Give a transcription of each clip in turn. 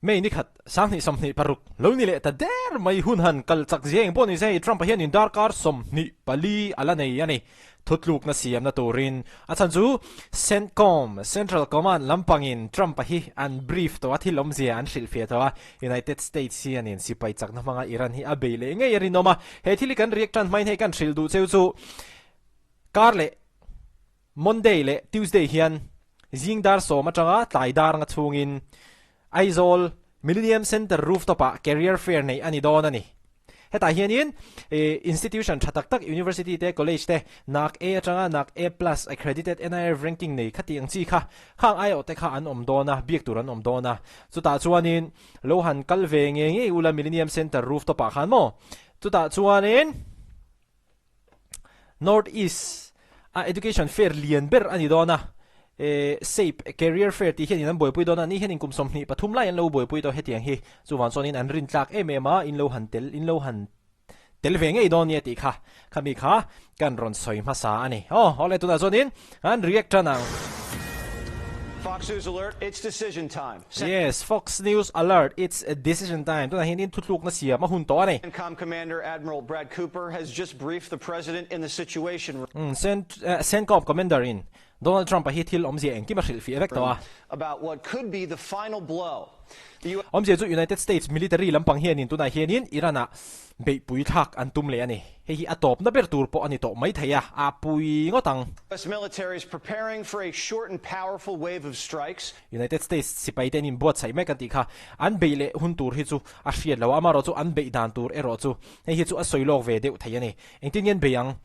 May ni khat, 2026, lo ni leh ta der mai hun han kal chak zia eng pawh ni se hei Trump-a hianin darkar 24 a la nei a ni. Thutlukna siamna turin a chhan chu CENTCOM, Central Command, lampangin Trump-a hi an brief tawh a, thil awmzia an hrilhfiah tawh a, United States hianin sipai chakna hmanga Iran hi a bei leh ngei a rinawm a. He thil hi kan react tan hmain hei kan hrilh duh cheu chu kar leh Monday leh Tuesday hian zing dar 10 atanga tlai dar nga chhungin Aizawl Millennium Centre rooftop ah Career Fair neih a ni dawn a ni. Hetah hianin institution tha tak tak University te College te nak A atanga nak A plus accredited NIRF ranking nei khati ang chi kha khang aiawh te kha an awm dawn a, biak tur an awm dawn a. Chutah chuanin lo han kal ve ngei ngei ula Millennium Centre rooftop ah khan maw? Chutah chuanin. North East a Education Fair lian ber a ni dawn a, SAPE Career Fair tih hianin an buaipui dawn a, ni hianin kum 23 lai an lo buaipui tawh hetiang hi, chuvang chuanin an rin tlak em em a, in lo han tel in lo han tel ve ngei dawn nia tih kha khami kha kan rawn sawi hmasa a ni. Aw, awle tunah chuanin an react tan ang. Fox News alert, it's decision time. Yes, Fox News alert, it's decision time. Tunah hian in thutlukna siam a hun tawh a ni. CENTCOM Commander Admiral Brad Cooper has just briefed the president in the situation room. CENTCOM Commander in Donald Trump a hi thil awmzia engkim a hrilhfiah vek tawh a. About what could be the final blow. The U. Awmzia chu United States military lampang hianin tunah hianin Iran ah beihpui thlak an tum leh a ni. Hei hi a tawpna ber tur pawh a ni tawh mai thei a, a pui ngawt ang. US military is preparing for a short and powerful wave of strikes. United States sipai te an inbuatsaih mek an tih kha an beih leh hun tur hi chu a hriat lo a, amaherawhchu an beih dan tur erawh chu hei hi chu a sawi lawk ve deuh thei a ni. Engtin nge an bei ang?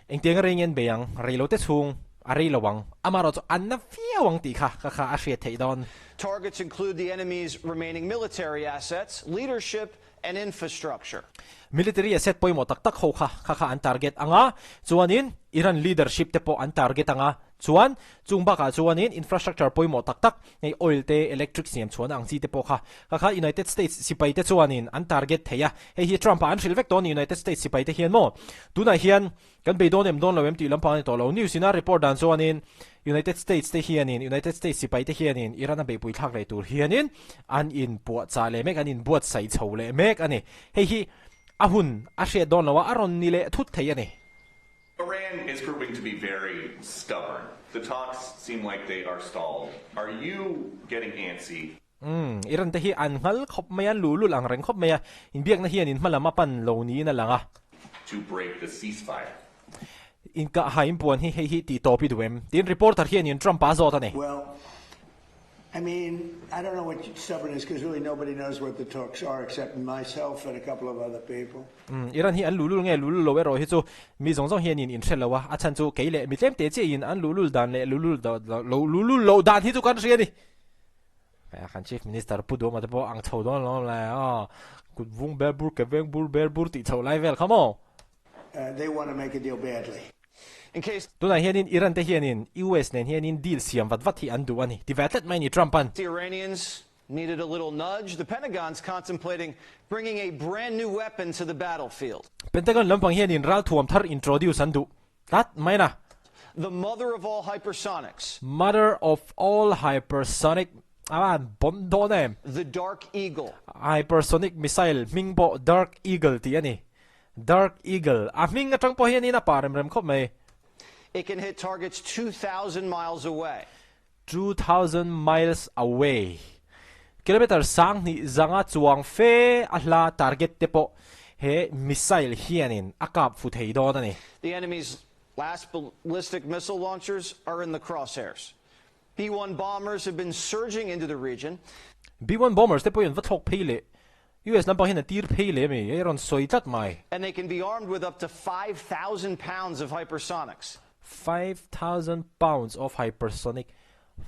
Engtiang a rei nge an bei ang? Rei lo te chhung a rei lo ang, amaherawhchu an na viau ang tih kha ka kha a hriat theih dawn. Targets include the enemy's remaining military assets, leadership and infrastructure. Military asset pawimawh tak tak ho kha kha kha an target ang a, chuanin Iran leadership te pawh an target ang a, chuan chung bakah chuanin infrastructure pawimawh tak tak hei oil te, electric siam chhuahna ang chi te pawh kha kha kha United States sipai te chuanin an target thei a, hei hi Trump-a an hrilh vek tawh a ni United States sipai te hian maw tunah hian Kan bei dawn em dawn lo em tih lampang a ni tawh lo. News ina report dan chuanin United States te hianin, United States sipai te hianin Iran a beihpui thlak leh tur hianin an inpuahchah leh mek, an inbuatsaih chho leh mek a ni. Hei hi a hun a hriat dawn lo a, a rawn ni leh thut thei a ni. Iran is proving to be very stubborn. The talks seem like they are stalled. Are you getting antsy? Umm, Iran te hi an nghal khawp mai a, an luhlul ang reng khawp mai a, inbiakna hian in hmalam a pan lo niin a lang a. To break the ceasefire. Inkah ha inpuan hi hei hi tih tawp i duh em? Tiin reporter hianin Trump-a a zawt a ni. Well, I mean, I don't know what stubborn is because really nobody knows what the talks are except myself and a couple of other people. Umm, Iran hi an luhlul nge luhlul lo erawh hi chu mi zawng zawng hianin in hre lo a, a chhan chu kei leh mi tlemte chiahin an luhlul dan leh luhlul lo luhlul loh dan hi chu kan hria a ni. Kan Chief Minister Pu Duhawma te pawh ang chho dawn lo le aw. Kut vung ber bur ke veng bur ber bur tih chhoh lai vel kha maw? They want to make a deal badly. In case. Tunah hianin Iran te hianin US nen hianin deal siam vat vat hi an duh a ni ti ve tlat mai a ni Trump an. The Iranians needed a little nudge, the Pentagon's contemplating bringing a brand new weapon to the battlefield. Pentagon lampang hianin ralthuam thar introduce an duh tlat mai na. The mother of all hypersonics. Mother of all hypersonic a an bon dawn em? The Dark Eagle. Hypersonic missile hming pawh Dark Eagle tih a ni. Dark Eagle a hming atang pawh hianin a pa rem rem khawp mai. It can hit targets 2,000 miles away. 2,000 miles away. Kilometer 1000 zanga chuang fe a hla target te pawh he missile hianin a kap fu thei dawn a ni. The enemy's last ballistic missile launchers are in the crosshairs. B-1 bombers have been surging into the region. B-1 bombers te pawhin va thlawk phei leh US lampang hian a tir phei leh ami? Hei rawn sawi tlat mai. And they can be armed with up to 5,000 pounds of hypersonics. 5,000 pounds of hypersonic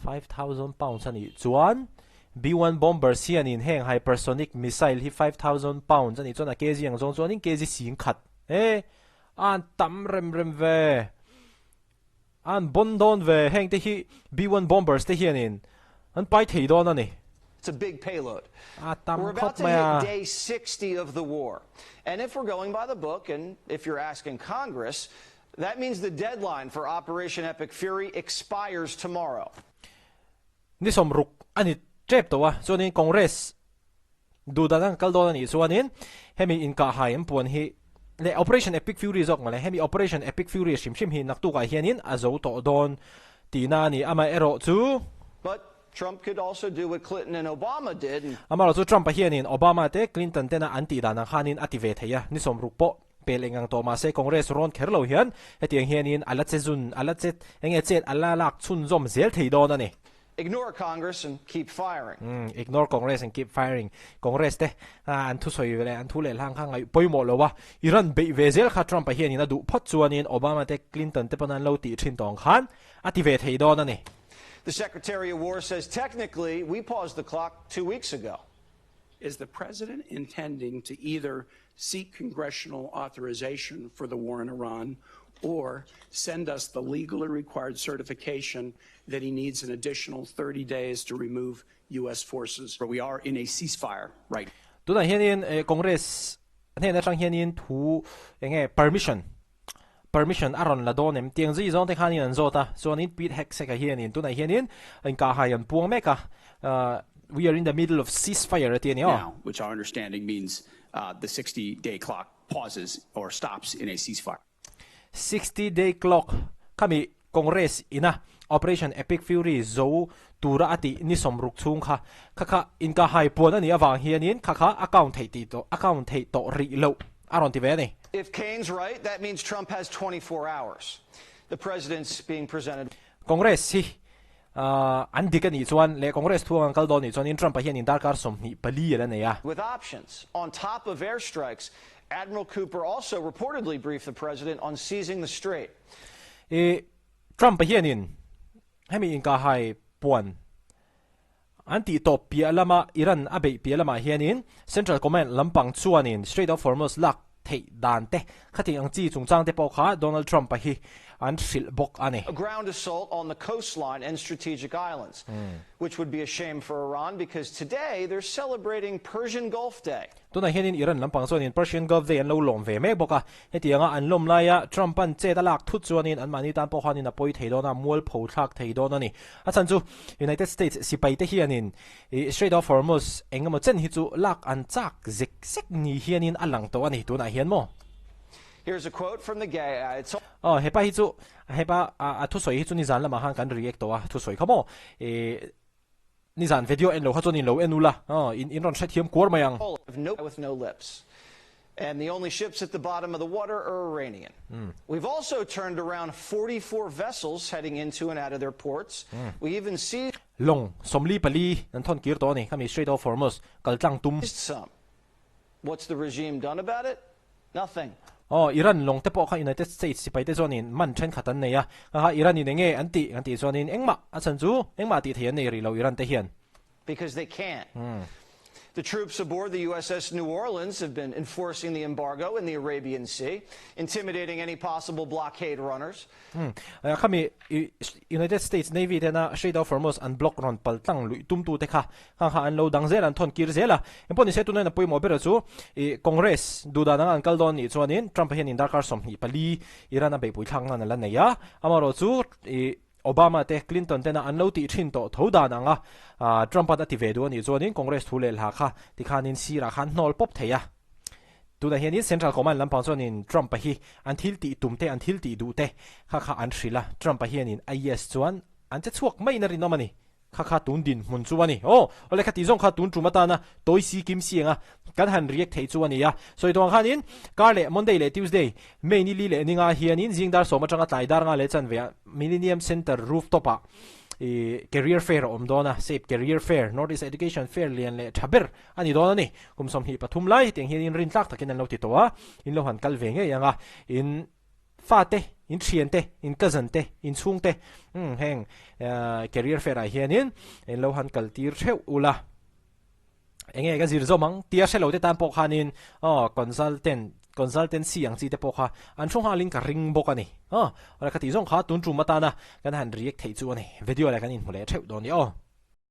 5,000 pounds a nih chuan B-1 bombers hianin heng hypersonic missile hi 5,000 pounds a nih chuan a kg ang zawng chuanin kg 10,000 e a an tam rem rem ve. A an bon dawn ve, heng te hi B-1 bombers te hianin an pai thei dawn a ni. It's a big payload. A tam We're about khawp to mai a. hit day 60 of the war. And if we're going by the book, and if you're asking Congress, that means the deadline for Operation Epic Fury expires tomorrow. Ni 60 a ni tep tawh a, chuanin Congress. Duh dan an kal dawn a nih chuanin hemi inkahhai an puan hi leh Operation Epic Fury zawk mawle, hemi Operation Epic Fury hrim hrim hi naktukah hianin a zo tawh dawn tihna a ni. Amaherawh chu. But Trump could also do what Clinton and Obama did and. Amaherawh chu Trump-a hianin Obama te Clinton tena an tih dan ang khanin a ti ve thei a, ni sawmruk pawh pel eng ang tawh mahse Congress rawn kher lo hian hetiang hianin a la che zun, a la che enge chet a la lak chhunzawm zel thei dawn a ni. Ignore Congress and keep firing. Umm, ignore Congress and keep firing. Congress te an thusawi leh an thu leh hlang kha ngaih pawimawh lo a, Iran beih ve zel kha Trump-a hianin a duh phawt chuanin Obama te Clinton te pawn an lo tih thin tawng khan a ti ve thei dawn a ni. The Secretary of War says technically we paused the clock 2 weeks ago. Is the President intending to either seek congressional authorization for the war in Iran or send us the legally required certification that he needs an additional 30 days to remove U.S. forces? We are in a ceasefire right Tunah hianin Congress hnen atang hianin thu enge permission permission a rawn la dawn em? Tiang zui zawng te khanin an zawt a, chuanin Pete Hegseth-a hianin tunah hianin inkahhai an puang mek a, We are in the middle of ceasefire a ti a ni aw. Now, which our understanding means the 60 day clock pauses or stops in a ceasefire. 60 day clock khami Congress ina Operation Epic Fury zo tura a tih ni sawmruk chhung kha kha kha inkahhai puan a nih avang hianin kha kha a count theih tih tawh a count theih tawh rih loh a rawn ti ve a ni. If Kaine's right, that means Trump has 24 hours. The president's being presented. Congress hi an dik a nih chuan leh Congress thuang an kal dawn nih chuanin Trump-a hianin darkar 24 a la nei a. With options on top of airstrikes, Admiral Cooper also reportedly briefed the president on seizing the strait. I Trump-a hianin hemi inkahhai puan an tih tawp piah lama Iran a beih piah lamah hianin Central Command lampang chuanin Strait of Hormuz lak theih dan te khating ang chi chungchang te pawh kha Donald Trump-a hi an hrilh bawk a ni. A ground assault on the coastline and strategic islands, which would be a shame for Iran because today they're celebrating Persian Gulf Day. Tunah hianin Iran lampang chuanin Persian Gulf Day an lo lawm ve mek bawk a, hetianga an lawm laia Trump-a'n chet a lak thut chuanin anmahni tan pawh khanin a pawi thei dawn a, mualpho thlak thei dawn a ni. A chhan chu United States sipai te hianin Strait of Hormuz eng emaw chen hi chu lak an chak zek zek ni hianin a lang tawh a ni tunah hian maw? Here's a quote from the gay it's. Aw hepa hi chu hepa a thusawi hi chu nizan lamah khan kan react tawh a thusawi kha maw? Ih. Nizan video en lo kha chuan in lo en ula, in in rawn hrethiam kuar mai ang. No with no lips and the only ships at the bottom of the water are Iranian. We've also turned around 44 vessels heading into and out of their ports. We even seized Lawng 44 an thawn kir tawh a ni, khami Strait of Hormuz kal tlang tum. some. What's the regime done about it? Nothing. Aw, Iran lawng te pawh kha United States sipai te chuanin man thenkhat an nei a, kha Iran in enge an tih kan tih chuanin engmah a chhan chu engmah tih thei an nei rih lo Iran te hian. Because they can't. The troops aboard the USS New Orleans have been enforcing the embargo in the Arabian Sea, intimidating any possible blockade runners. Khami United States Navy tena Strait of Hormuz an block rawn pal tlang luih tumtu te kha khang kha an lo dang zel a, an thawn kir zel a. Engpawh nise tunah hian a pawimawh ber chu ih Congress duh dan anga an kal dawn nih chuanin Trump a hian indarkar 24 Iran a beihpui thlak nan a la nei a. Amaherawh chu ih Obama te Clinton tena an lo tih thin tawh tho dan anga Trump an a ti ve duh a nih chuanin Congress thu leh hla kha tikhanin sirah khan hnawl pawp thei a. Tunah hianin Central Command lampang chuanin Trump-a hi an thil tih tum te, an thil tih duh te kha kha an hrilh a, Trump-a hianin a yes chuan an che chhuak maiin a rinawm a ni. Kha kha tun dinhmun chu a ni. Aw, awle kha tih zawng kha tun tum atana tawi si kim si anga kan han react theih chu a ni a. Sawi tawh ang khanin kar leh Monday leh Tuesday, May ni li leh ninga hianin zing dar sawm atanga tlai dar nga leh chanve ah Millennium Centre rooftop ah ih Career Fair a awm dawn a, SAPE Career Fair, North East Education Fair lian leh tha ber a ni dawn a ni. Kum 23 lai hetiang hian in rintlak takin an lo ti tawh a, in lo han kal ve ngei ang a, in fate, in thiante, in cousin te, in chhungte, umm heng career fair ah hianin in lo han kal tir theuh ula. Enge ka zir zawm ang tia hre lo te tan pawh khanin aw consultant consultancy ang chi te pawh kha an thu nghalin ka ring bawk a ni. Aw, awle kha tih zawng kha tun tum atana kan han react theih chu a ni. Video leh kan inhmu leh theuh dawn ni aw.